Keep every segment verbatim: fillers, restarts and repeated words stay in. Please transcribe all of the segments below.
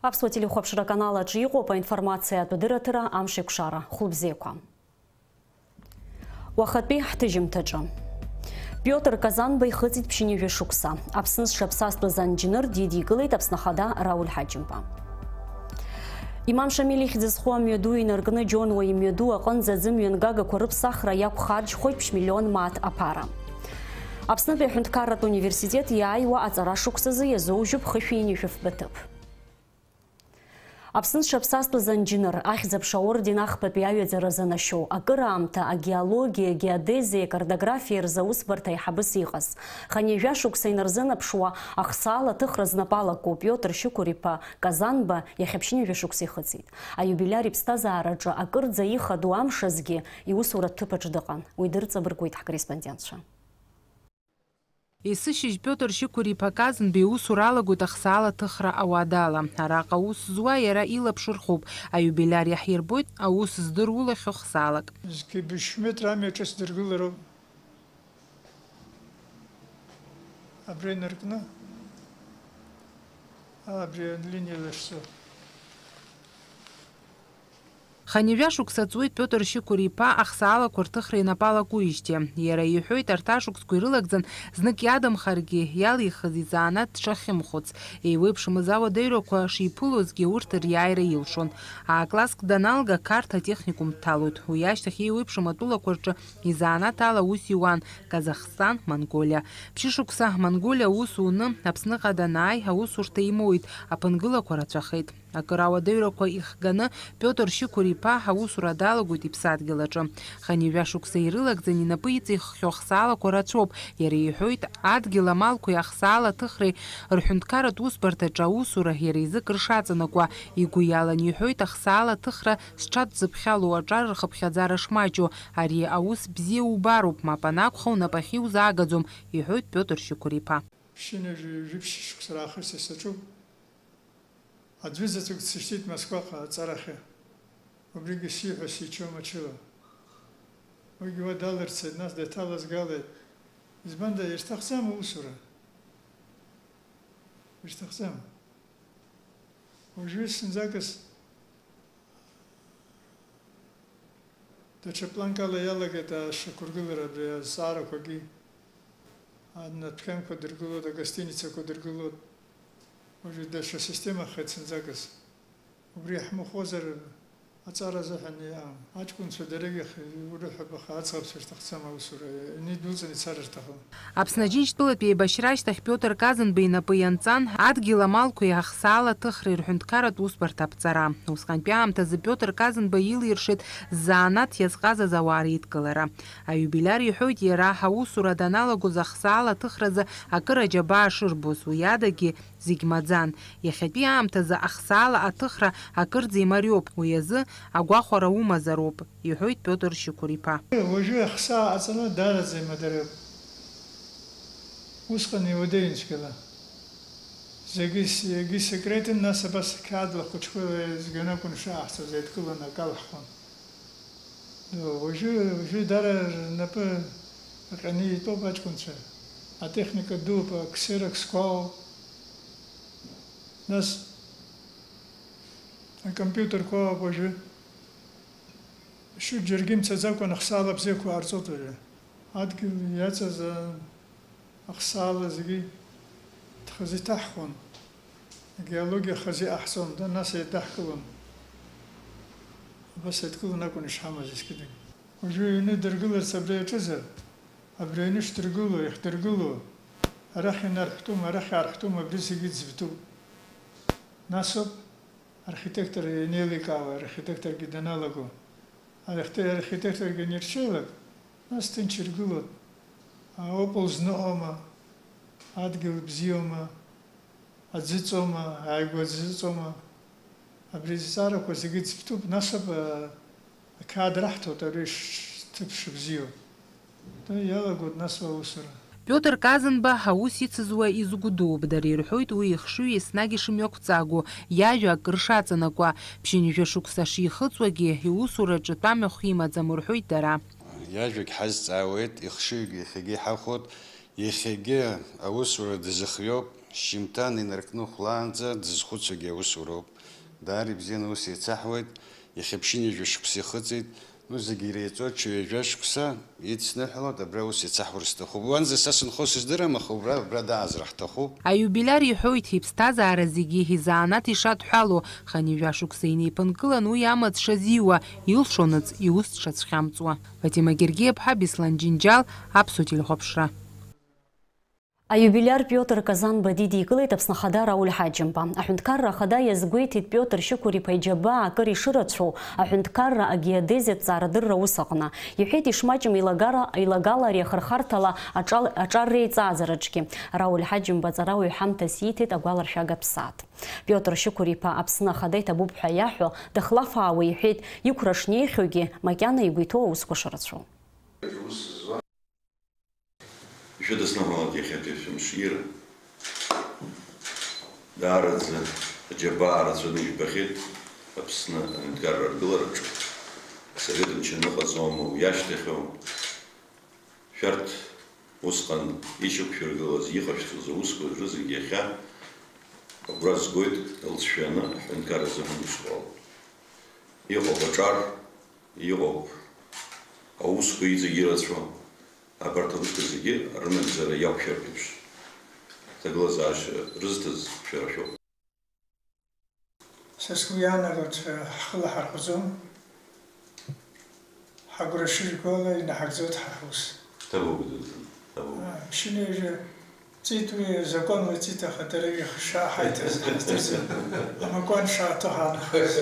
Аԥсуа телехәаԥшра аканал аҿы иҟоуп аинформациатә адырраҭара Амшеикәшара. Хәылбзиақәа. Уахатәи ҳҭыжьымҭаҿы. Пиотр Казанба ихыҵит ԥшьынҩажәа шықәса. Аԥсны зҽаԥсазтәыз анџьныр дидикылеит Аԥсны Ахада Рауль Ҳаџьымба. Имам Шамил ихьӡ зху амҩаду инаркны Џьонуа имҩаду аҟынӡа аӡымҩангагақәа рыԥсахра иақәхарџьхоит ԥшь миллион мааҭ аԥара. Аԥснытәи аҳәынҭқарратә университет иааиуа аҵара шықәсазы иазоужьуп хышәи ҩынҩажәи фба ҭыԥ. Аԥсны зҽаԥсазтәыз анџьныр, ахьӡ-аԥша аорден ахԥатәи аҩаӡара занашьоу, акыраамҭа агеологиа, агеодезиа, акартографиа рзы аусбарҭа аиҳабыс иҟаз, хынҩажәа шықәса инарзынаԥшуа ахсаала аҭыхра знапы алаку Пиотр Шьықәыр-иԥа Казанба иахьа ԥшьынҩажәа шықәса ихыҵит. Аиубилиар иԥсҭазаараҿы акырӡа ихадоу амш азгьы иусуратә ҭыԥаҿ дыҟан. Уи дырҵабыргуеит ҳкорреспондентцәа. Есышьыжь Пиотр Шьықәыр-иԥа Казанба иусура алагоит ахсаала аҭыхра ауадала. Араҟа аус зуа иара илаԥш рхуп, аиубилиар иаҳирбоит аус здырулахьоу хсаалак. Зқьи бжьшәи метра амҩа ҿыц дыргылароуп. Абра инаркны, абри алиниа лашьцо. Хынҩажәа шықәса ҵуеит Пиотр Шьықәыр-иԥа ахсаалақәа рҭыхра инапы алакуижьҭеи. Иара иҳәоит, арҭ ашықәсқәа ирылагӡан, знык иадамхаргьы иалихыз изанааҭ дшахьымхәыц, еиуеиԥшымыз ауадаҩрақәа шиԥылозгьы урҭ риааира илшон. А-класск даналга, Қарҭ атехникум дҭалоит. Уи ашьҭахь еиуеиԥшым атәылақәа рҿы изанааҭ ала аус иуан, Казахстан, Монголиа. Ԥшьышықәса Монголиа аус уны Аԥсныҟа данааи, аусурҭа имоуит, аԥынгылақәа рацәахеит. Акыр ауадаҩрақәа ихганы, Пиотр Шьықәыр-иԥа аусура далагоит иԥсадгьыл аҿы. Хынҩажәа шықәса ирылагӡан инапы иҵиххьоу ахсаалақәа рацәоуп, иара иҳәоит, адгьыл амалқәеи ахсаала аҭыхреи рҳәынҭқарратә усбарҭаҿы аусура иара изы кыр шаҵанакуа. Игәы иалан иҳәоит, ахсаала аҭыхра зҽадзыԥхьало аҿар рхыԥхьаӡара шмаҷу, ари аус бзиа убароуп, мап анакәха, унапахь иузаагаӡом, иҳәоит Пиотр Шьықәыр-иԥа. Ԥшьынҩажәи жәиԥшь шықәса раахыс исаҿуп. Аӡәы заҵәык дсышьҭит Москваҟа аҵарахьы. Убригьы сиҳәо сиччо мчыла. Уигьы уа далырцеит, нас деиҭалазгалеит. Избанда, ирҭахӡам аусура. Ирҭахӡам. Уажәы зынӡакыз даҽа планкала иалагеит ашьақәыргылара абри азҵаарақәагьы. Адәқьанқәа дыргылоит, агостиницақәа дыргылоит. Уажәы даҽа системахеит зынӡакыз. Убри ҳмыхәозар, аҵара азыҳәан иҟам. Аҷкәынцәа дара ирыхь-, ирыҳәап, аха аӡӷабцәа рҭахӡам аусура, инидәылҵны ицар рҭахым. Аԥсны Аџьынџьтәылатә еибашьра ашьҭахь Пиотр Казанба инапы ианҵан, адгьыл амалқәеи ахсаала аҭыхреи рҳәынҭқарратә усбарҭа аԥҵара. Усҟантәи аамҭазы Пиотр Казанба илиршеит ззанааҭ иазҟазаз ауаа реидкылара. Аиубилиар иҳәоит, иара аусура даналагоз ахсаала аҭыхразы акыр аџьабаа шырбоз, уи адагьы зегь маӡан. Иахьатәи аамҭазы ахсаала аҭыхра акырӡа имариоуп, уи азы агәахәара умазароуп, иҳәоит Пиотр Шьықәыр-иԥа. Уажәы ахсаала аҵара даараӡа имадароуп. Усҟан иуадаҩын цәгьала. Зегьы с-, егьи секретын, нас абас қьаад лахәыҷқәа зегьы анакәын шааҳҵаз еидкыланы акы алаҳхон. Уажәы, уажәы дара рнапы аҟьаны итәоуп аҷкәынцәа. Атехника дууп, аксероксқәа ауп. Нас акомпиутерқәа ауп уажәы. Шьу џьаргьы мцаӡакәа ахсаала бзиақәа ҟарҵоит уажәы. Адгьыл иаҵаз, а, ахсаала зегьы хазы иҭаҳхон, агеологиа хазы иҟаҳҵон, да, нас еидаҳкылон. Абас еидкыланы акәын ишҳамаз ескьыдагь. Уажәы аҩны дыргыларц абра иаҿызар, абра аҩны шдыргыло, иахдыргыло, арахь инарҳәтәума, арахь иаарҳәтәума, абри зегьы ӡбтәуп. Нас ауп архитектор ианеиликаауа, архитекторгьы даналаго. Архите-, архитекторгьы анирҽеилак, нас ҭынч иргылон. Аопол зныҟәома, адгьыл бзиоума, аӡы ҵоума, ааигәа аӡы ҵоума. Абри азҵаарақәа зегьы ӡбтәуп, нас ауп, а, ақьаад раҳҭоит ари ш-, ҭыԥ шыбзиоу. Да, иалагоит нас аусура. Пиотр Казанба аус ицызуа изгәдууп, дара ирҳәоит уи ихшыҩ еснагь ишымҩақәҵагоу, иажәа акыр шаҵанакуа. Ԥшьынҩажәа шықәса шихыҵуагьы, иусураҿы тәамҩахә имаӡам рҳәоит дара. Иажәагь ҳазҵаауеит, ихшыҩгьы иахьагьы иҳахәоит, Иахьагьы аусура дазыхиоуп, шьжьымҭан инаркны хәлаанӡа дызхәыцуагьы аусуроуп. Даара ибзианы аус еицаҳуеит, иахьа ԥшьынҩажәа шықәса ихыҵит, ну, зегьы иреиҵоит, ҽа ҩажәа шықәса еицныҳәалоит, абра аус еицаҳура сҭахуп. Уанӡа са сынхо сыздырам, аха убра, абра даазар ҳҭахуп. Аиубилиар иҳәоит, иԥсҭазаара зегьы изанааҭ ишадҳәало, хынҩажәа шықәса инеиԥынкылан уи амаҵ шазиуа, илшонаҵ иус дшацәхьамҵуа. Фатима Гергиаԥҳа, Беслан Џьынџьал, Аԥсуа телехәаԥшра. Аиубилиар Пиотр Казанба дидикылеит Аԥсны Ахада Рауль Ҳаџьымба. Аҳәынҭқарра Ахада иазгәеиҭеит Пиотр Шьықәыр-иԥа иџьабаа акыр ишырацәоу, аҳәынҭқарра агеодезиатә ҵаарадырра аус аҟны. Иҳәеит, ишмаҷым еилагара, еилагала ари ахырхарҭала аҿал-, аҿар реиҵааӡараҿгьы. Рауль Ҳаџьымба аҵарауаҩ ҳамҭас ииҭеит агәаларшәагатә сааҭ. Пиотр Шьықәыр-иԥа Аԥсны Ахада иҭабуп ҳәа иаҳәо, дахлафаауа иҳәеит, иқәра шнеихьоугьы, макьана игәы иҭоу аусқәа шырацәоу. Ишәыдысныҳәалак иахьатәи шәымш ира. Даараӡа аџьабаа рацәаны ижәбахьеит Аԥсны аҳәынҭқарра аргылараҿы. Асовет мчы аныҟаҵоума, уи ашьҭахьоу? Шәарҭ усҟан ишьақәшәыргылаз, иҟашәҵоз аусқәа рызегь иахьа агәра згоит, лҵшәаны аҳәынҭқарра азыҳәан ишәҟәы. Иҟоуп аҿар, иҟоуп аусқәа иҵегь ирацәоу. Абарҭ аусқәа зегьы рынагӡара иақәшәартә еиԥш, аҭагылазаашьа рызҭаз шәара шәоуп. Са сгәы иаанагоит, ҳхы лаҳархәӡом, ҳагәра шыжәго ала инаҳагӡоит ҳара ҳус. Ҭабуп, дуӡӡа, ҭабуп. Ԥшьынҩажәа ҵит уи, азакәан лҵит, аха дара ҩахшаа ҳаиҭаз ҳаздырӡом, амакәан шааҭо ҳаанахаз.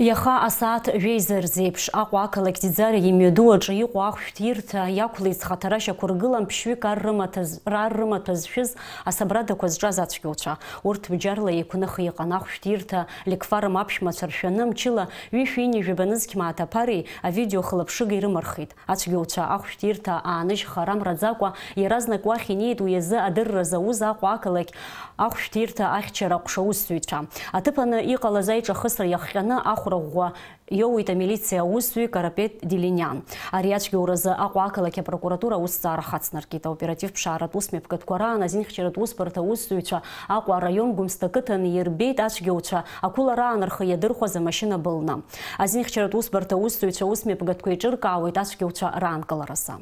Иаха асааҭ жәеиза рзеиԥш Аҟәа ақалақь Ӡиӡариа имҩаду аҿы иҟоу ахәшәтәирҭа иақәлеит зхаҭара шьақәыргылан ԥшьҩык ар рымаҭәа з-, рар рымаҭәа зшәыз асабрадақәа зҿаз ацәгьоуцәа. Урҭ бџьарла еиқәных иҟан. Ахәшәтәирҭа Ликфарм аԥшәмацәа ршәаны, мчыла ҩышәи ҩынҩажәи банызқь мааҭ аԥареи авидео хылаԥшыга ирымархит. Ацәгьоуцәа ахәшәтәирҭа ааныжьхар амраӡакәа, иаразнак уахь инеит уи азы адырра зауз Аҟәа ақалақь ахәшәтәирҭа ахьчара аҟәша аусзуҩцәа. Аҭыԥаны иҟалаз аиҿахысра иахҟьаны ахәра ӷәӷәа иоуеит амилициа аусзуҩ Карапет Делиниан. Ари ацәгьоуразы Аҟәа ақалақь апрокуратура аусҭҵаара хацнаркит. Аоператив ԥшааратә усмҩаԥгатәқәа раан азинхьчаратә усбарҭа аусзуҩцәа Аҟәа араион Гәымсҭа ақыҭан ирбеит ацәгьоуцәа ақәылара аанырха иадырхәаз амашьына былны. Азинхьчаратә усбарҭа аусзуҩцәа аусмҩаԥгатәқәа еиҿыркаауеит ацәгьоуцәа раанкыларазы.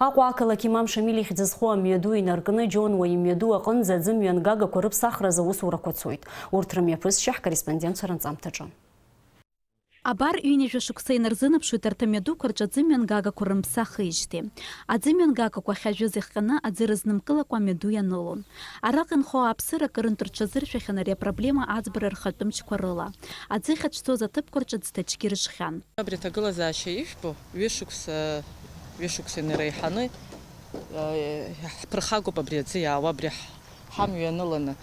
Аҟәа ақалақь Имам Шамил ихьӡ зху амҩаду инаркны Џьонуа имҩаду аҟынӡа аӡымҩангагақәа рыԥсахразы аусурақәа цоит. Урҭ рымҩаԥысшьа ҳкорреспондентцәа ранҵамҭаҿы. Абар, ҩынҩажәа шықәса инарзынаԥшуеит арҭ амҩадуқәа рҿы аӡымҩангагақәа рымԥсахижьҭеи. Аӡымҩангагақәа ахьажәыз ихҟьаны аӡы рызнымкылакәа амҩаду ианылон. Араҟа инхо ауааԥсыра акырынтә рҽазыршәахьан ари апроблема аӡбара рхатәы мчқәа рыла. Аӡы ахьацәцоз аҭыԥқәа рҿы ӡҭачгьы рыжхьан. Абри аҭагылазаашьа ижәбо, ҩышықәса, ҩышықәса инареиҳаны, э, ҳԥырхагоуп абри аӡы иаауа, абри ҳ-, ҳамҩа ианыланы.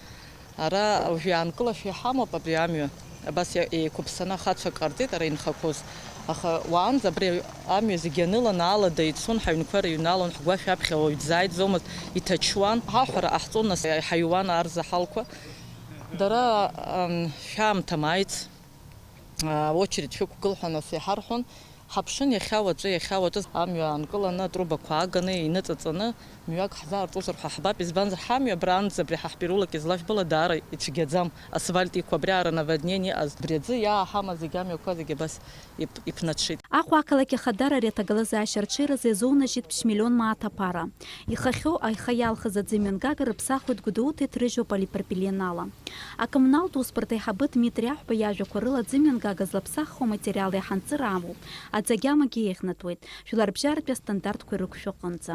Ара уажә иаанкылашәа иҳамоуп абри амҩа. Абас иа-, еиқәыԥсаны ахацәа ҟарҵеит ара инхақәоз. Аха уаанӡа абри амҩа зегьы ианыланы алада ицон, ҳаҩнқәа рыҩналон, ҳгәашә аԥхьа уаҩ дзааиӡомызт, иҭачуан. Ҳаҳәара ҟаҳҵон, нас иҳаҩуан арзаҳалқәа. Дара, ам, шәаамҭа мааиц, а, очередь шәықәгыл ҳәа нас иҳарҳәон. Ҳаԥшын, иахьа уаҵәы, иахьа уаҵәы амҩа аанкыланы, атрубақәа ааганы, иныҵаҵаны, мҩак ҳзаарҵозар ҳәа ҳбап, избанзар, ҳамҩа абраанӡа абри ҳа ҳпереулак излажәбала даара ицәгьаӡам, асфальт иқәу, абри аара наводнение иҟаз, абри аӡы иааҳама зегь амҩақәа зегь абас ип-, иԥнаҽит. Аҟәа ақалақь Ахадара ари аҭагылазаашьа арҽеиразы иазунажьит ԥшь-миллион мааҭ аԥара. Ихахьоу аиха иалхыз аӡымҩангага рыԥсахуеит Гәдоуҭа иҭрыжьу аполипропилен ала. Акоммуналтә усбарҭа аиҳабы Дмитри Аҳәба иажәақәа рыла, аӡымҩангага злаԥсаххо аматериал иаҳа нҵыра амоуп, аӡы агьамагьы еиӷьнатуеит, жәларбжьаратәи астандартқәа ирықәшәо аҟынӡа.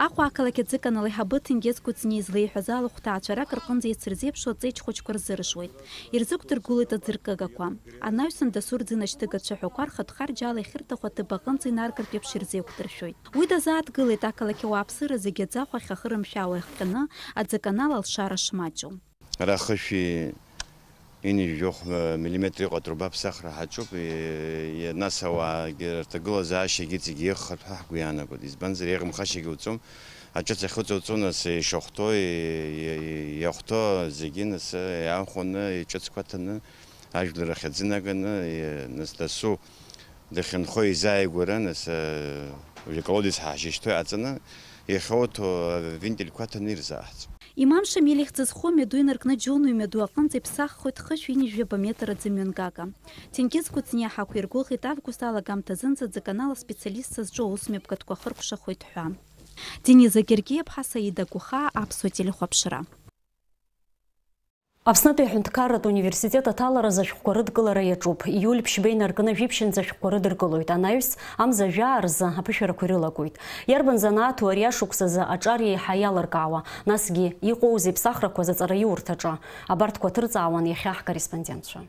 Аҟәа ақалақь аӡыканал аиҳабы Ҭенгиз Кәыҵниа излеиҳәаз ала, ахәҭаацәа рак рҟынӡа ицырзеиԥшу аҵеиџь хәыҷқәа рзыржуеит. Ирзықәдыргылоит аӡыркыгақәа. Анаҩсан дасу рӡынашьҭыгацәа ҳәақәа рхатә харџьала ехьырҭаху аҭыԥ аҟынӡа инаргартә еиԥш ирзеиқәдыршәоит. Уи дазааҭгылеит ақалақь ауааԥсыра зегьы аӡахәахь ахырымшәаауа иахҟьаны аӡыканал алшара шмаҷу. Ара хышәи ҩынҩажәи жәохә миллиметр иҟоу атруба аԥсахра ҳаҿуп, и-, и-, нас ауаагьы рҭагылазаашьагьы иҵегьы иӷхартә ҳәа ҳгәы иаанагоит. Избанзар, еиӷьымхашьагьы уҵом, аҿыц ахьыҵоуҵо, нас ишахәҭоу, и-, и-, и-, иахәҭоу зегьы, нас, иаахәаны, иҿыцқәа ҭаны, ажәлар ахь аӡы наганы, и-, нас дасу дахьынхо изааигәара, нас, э, Уи аколодец ҳаашьышьҭуа иаҵаны, иахьоуҭо авентиль қәаҭаны ирзааҳҵо. Имам Шамил ихьӡ зху амҩаду инаркны Џьону имҩаду аҟынӡа иԥсаххоит хышә ҩынҩажәаба метр аӡымҩангага. Ҭенгиз Кәыҵниа ҳақәиргәыӷит август алагамҭазынӡа аӡы канал аспециалистцәа зҿу аусмҩаԥгатәқәа хыркәшахоит ҳәа. Дениза Гергиаԥҳа, Саида Гәыхаа, Аԥсуа телехәаԥшра. Аԥснытәи аҳәынҭқарратә университет аҭаларазы ашәҟәқәа рыдкылара иаҿуп. Иуль ԥшьба инаркны жәиԥшьынӡа ашәҟәқәа рыдыркылоит. Анаҩс, амза жәаа рзы аԥышәарақәа ирылагоит. Иарбан занааҭу ари ашықәсазы аҿар еиҳа иалыркаауа? Насгьы, иҟоузеи ԥсахрақәа зыҵараиурҭаҿы? Абарҭқәа ҭырҵаауан иахьа ҳкорреспондентцәа.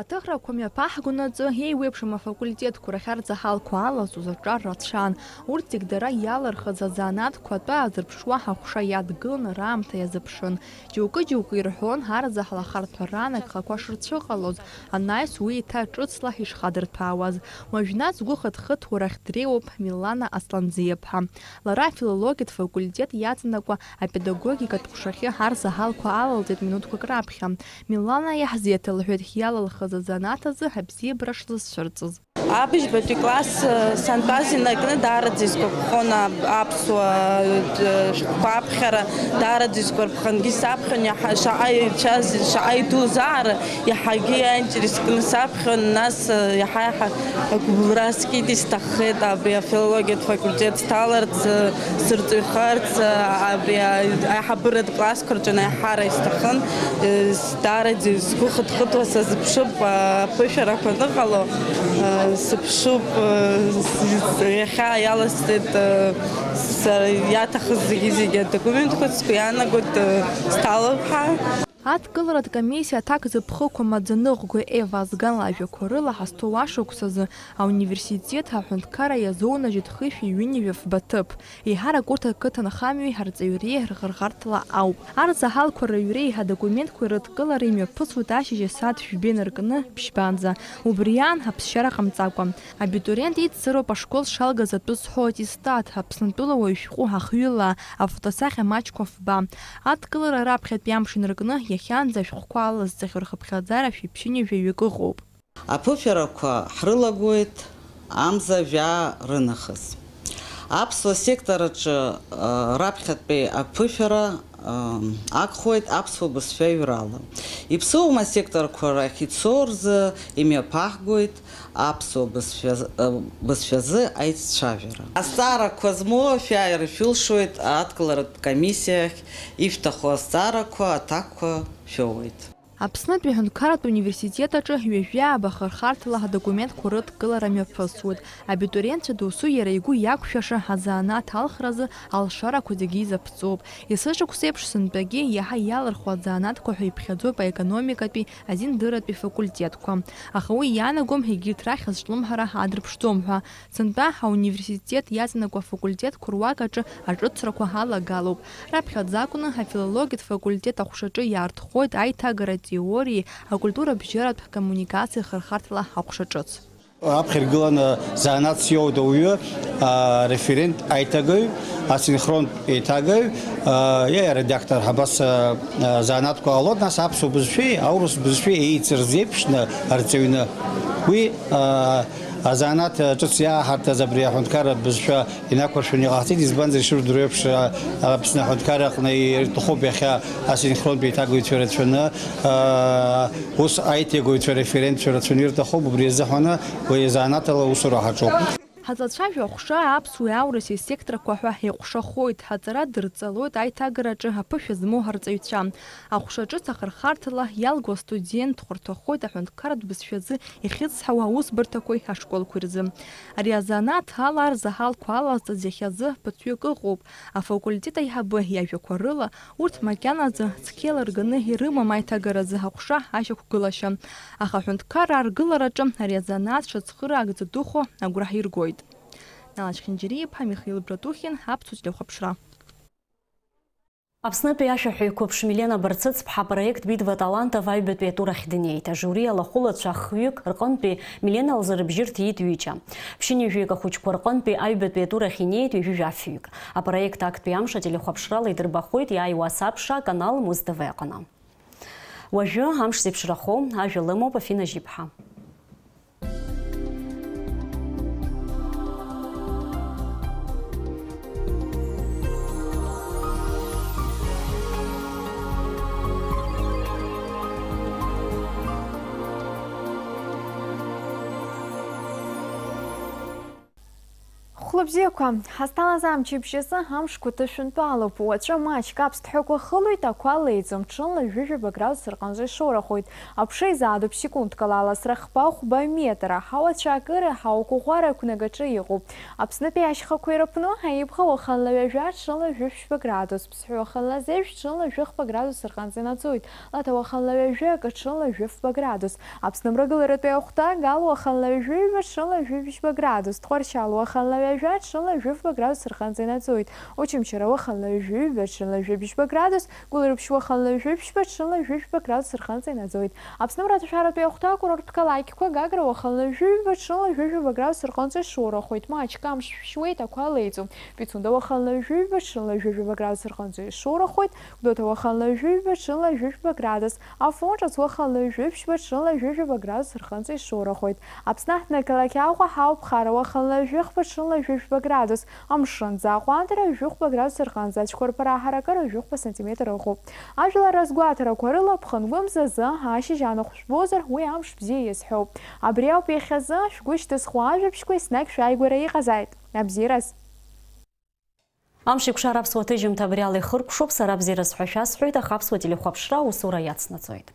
Аҭыхрақәа мҩаԥаҳгонаҵы, еиуеиԥшым афакультетқәа рахь арзаҳалқәа алазҵоз аҿар рацәан. Урҭ зегь дара иалырхыз азанааҭқәа атәы аазырԥшуа ҳаҟәша иадгыланы раамҭа иазыԥшын. Џьоукы-џьоукы ирҳәон, арзаҳал ахарҭәа ранагхақәа шырцәыҟалоз, анаҩс уи еиҭа ҿыцла ишхадырҭәаауаз. Уажәнатә сгәы хыҭхыҭуа рахь дреиуоуп Милана Асланӡиаԥҳа. Лара афилологиатә факультет иаҵанакуа апедагогикатә ҟәшахьы арзаҳалқәа алалҵеит минуҭқәак раԥхьа. Милана иаҳзеиҭалҳәеит иалалхыз азанааҭ азы абзиабара шлызцәырҵыз. Абыжьбатәи класс, э, сантәаз инаркны даараӡа исгәаԥхон аб-, аԥсуа, э, шәҟәқәа аԥхьара даараӡа исгәарԥхангьы саԥхьон, иаҳа-, шаҟа ицәаз, шаҟа идузаара, иаҳагьы аинтерес кны саԥхьон, нас, э, иаҳа-иаҳа агәыбылра скит, исҭаххеит абри афилологиатә факультет сҭаларц, э, сырҵаҩхарц, э, абри а-, аиҳабыратә классқәа рҿы анаиҳара исҭахын, э, с-, даараӡа сгәы хыҭхыҭуа сазыԥшуп, э, аԥышәарақәа аныҟало, э, сыԥшуп, э, с-, с-, иахьа иаласҵеит, э, сара иаҭахыз зегьы-зегьы адокументқәа сгәы иаанагоит, э, сҭалап ҳәа. Адкыларатә комиссиа аҭак зыԥхықәам аӡаныҟәгаҩ Ева Азган лажәақәа рыла ҳазҭоу ашықәсазы ауниверситет аҳәынҭқарра иазоунажьит хышәи ҩынҩажәи фба ҭыԥ. Еиҳарак урҭ ақыҭанхамҩеи арҵаҩреи рхырхарҭала ауп. Арзаҳалқәа рыҩреи адокументқәеи рыдкылареи мҩаԥысуеит ашьыжь асааҭ жәба инаркны ԥшьбанӡа. Убри аан, аԥсшьара ҟамҵакәа. Абитуриент еицыроуп ашкол шалгаз атәы зҳәо аттестат, Аԥснытәыла уаҩ шәҟәы ахҩыла, афотосахьа маҷқәа фба. Адкылара раԥхьатәи амш инаркны, иахьанӡа ашәҟәқәа алазҵахьоу рхыԥхьаӡара шәиԥшьынҩажәаҩык ыҟоуп. Аԥышәарақәа ҳрылагоит амза жәаа рынахыс. Аԥсуа сектор аҿы, а, раԥхьатәи аԥышәара, а, агхоит аԥсуа бызшәа аҩрала. Иԥсуоума асекторқәа рахь ицо рзы имҩаԥаҳгоит аԥсуа бызшәа, а, бызшәазы аиццәажәара. Азҵаарақәа змоу шәааир шәылшоит адкыларатә комиссиахь, ишәҭаху азҵаарақәа, аҭакқәа шәоуеит. Аԥснытәи аҳәынҭқарратә университет аҿы ҩажәи ааба ахырхарҭала адокументқәа рыдкылара мҩаԥысуеит. Абитуриентцәа досу иара игәы иақәшәаша азанааҭ алхразы алшарақәа зегьы изаԥҵоуп. Есышықәсеиԥш сынтәагьы иаҳа иалырхуа азанааҭқәа ҳәа иԥхьаӡоуп аекономикатәи азиндыратәи факультетқәа. Аха уи иаанагом егьырҭ рахь азҿлымҳара адрыԥшӡом ҳәа. Сынтәа ауниверситет иаҵанакуа афакультетқәа руак аҿы аҿыцрақәа алагалоуп. Раԥхьаӡа акәны афилологиатә факультет аҟәшаҿы иаарҭхоит аиҭагара атеориеи акультура абжьаратә коммуникациа хырхарҭала аҟәша ҿыц. Аԥхьа иргыланы занааҭс иоуеит ауаҩы, а, референт аиҭагаҩ, асинхронтә еиҭагаҩ, а, иа-, редактор, абас, а, а, занааҭқәа ҟалоит, нас аԥсуа бызшәеи аурыс бызшәеи еицырзеиԥшны арҵаҩны. Уи, а, Азанааҭ ҿыц иааҳарҭаз абри аҳәынҭқарратә бызшәа инақәыршәаны иҟаҳҵеит, избанзар, ишырдыруа еиԥш, а, Аԥсны аҳәынҭқарра аҟны ирҭахуп иахьа асинхронтә еиҭагаҩцәа рацәаны, а, ус аиҭагаҩцәа, референтцәа рацәаны ирҭахуп, убри азыҳәаны уи азанааҭ ала аусура ҳаҿуп. Ҳазлацәажәо аҟәша аԥсуеи аурысеи секторқәа ҳәа иҟәшахоит, аҵара дырҵалоит аиҭагараҿы аԥышәа змоу арҵаҩцәа. Аҟәша ҿыц ахырхарҭала иалгоу астудент дхәарҭахоит аҳәынҭқарратә бызшәазы ихьыӡҳауа аусбарҭақәеи ашколқәеи рзы. Ари азанааҭ ала арзаҳалқәа алазҵаз иахьазы ԥыҭҩык ыҟоуп. Афакультет аиҳабы иажәақәа рыла, урҭ макьанаӡа цқьа еилырганы ирымам аиҭагаразы аҟәша ашьақәгылашьа. Аха аҳәынҭқарра аргылараҿы ари азанааҭ шацхыраагӡа дыхәо агәра ҳиргоит. Нала Чхинџьариа-иԥҳа, Михаил Братухин, Аԥсуа телехәаԥшра. Аԥснытәи ашәаҳәаҩ қәыԥш Милена Барцыцԥҳа апроект Битва талантов аҩбатәи атур ахь днеит. Ажиури алахәылацәа хҩык рҟынтәи Милена лзы рыбжьы рҭиит ҩыџьа. Ԥшьынҩажәаҩык ахәыҷқәа рҟынтәи аҩбатәи атур ахь инеит ҩажәи жәафҩык. Апроект актәи амш ателехәаԥшрала идырбахоит иааиуа асабша аканал Муз Т В аҟны. Уажәы амш зеиԥшрахо ажәа лымоуп Афина Жьиԥҳа. Хәлыбзиақәа, ҳазҭалаз амчыбжь азы амшқәа ҭышәынтәалоуп. Уаҵәы маҷк аԥсҭҳәақәа хылоит, ақәа леиӡом, ҽынла ҩажәаба градус рҟынӡа ишоурахоит. Аԥша изаадуп секундк ала аласра хԥа-хәба метр. Аҳауа цәаакыра, аҳауа қәыӷәӷәара ақәнагаҿы иҟоуп. Аԥснытәи ашьхақәа ирыԥну, аибӷа уахынла ҩажәа, ҽынла ҩажәи ԥшьба градус, ԥсҳәы уахынла зежә, ҽынла ҩажәи хԥа градус рҟынӡа инаӡоит. Лаҭа уахынла ҩажәи акы, ҽынла ҩажәи фба градус. Аԥсны мрагыларатәи ахәҭа, Гал уахынла ҩажәи ҩба, ҽынла ҩажәи бжьба градус, Тҟәарчал уахынла ҩажәа, ҽынла ҩажәи фба градус рҟынӡа инаӡоит. Очамчыра уахынла ҩажәи ҩба, ҽынла ҩажәи бжьба градус, Гәылрыԥшь уахынла ҩажәи ԥшьба, ҽынла ҩажәи жәба градус рҟынӡа инаӡоит. Аԥсны мраҭашәаратәи ахәҭа, акурорттә қалақьқәа, Гагра уахынла ҩажәи ҩба, ҽынла ҩажәи жәаба градус рҟынӡа ишоурахоит. Маҷк амш шәуеит, ақәа леиӡом. Пицунда уахынла ҩажәи ҩба, ҽынла ҩажәи жәаба градус рҟынӡа ишоурахоит. Гәдоуҭа уахынла ҩажәи ҩба, ҽынла ҩажәи жәба градус. Афон ҿыц уахынла ҩажәи ԥшьба, ҽынла ҩажәи жәаба градус рҟынӡа ишоурахоит. Аԥсны аҳҭнықалақь Аҟәа ҳауп, Ԥхара уахынла ҩажәи хԥа, ҽынла ҩажәи жәба градус. Амшынӡы аҟәандара ҩажәи хәба градус рҟынӡа, ацәқәырԥара аҳаракыра ҩажәи хәба сантиметр ыҟоуп. Ажәлар разгәаҭарақәа рыла, Ԥхынгәы мзазы, ашьыжь аанахә шәбозар, уи амш бзиа иазҳәоуп. Абри ауп иахьазы шәгәы шьҭызхуа ажәабжьқәа, еснагь шәааигәара иҟазааит. Абзиараз! Амш еиқәшара аԥсуа ҭыжьымҭа абри ала ихыркәшоуп, сара бзиараз ҳәа шәасҳәоит, аха аԥсуа телехәаԥшра аусура иацнаҵоит.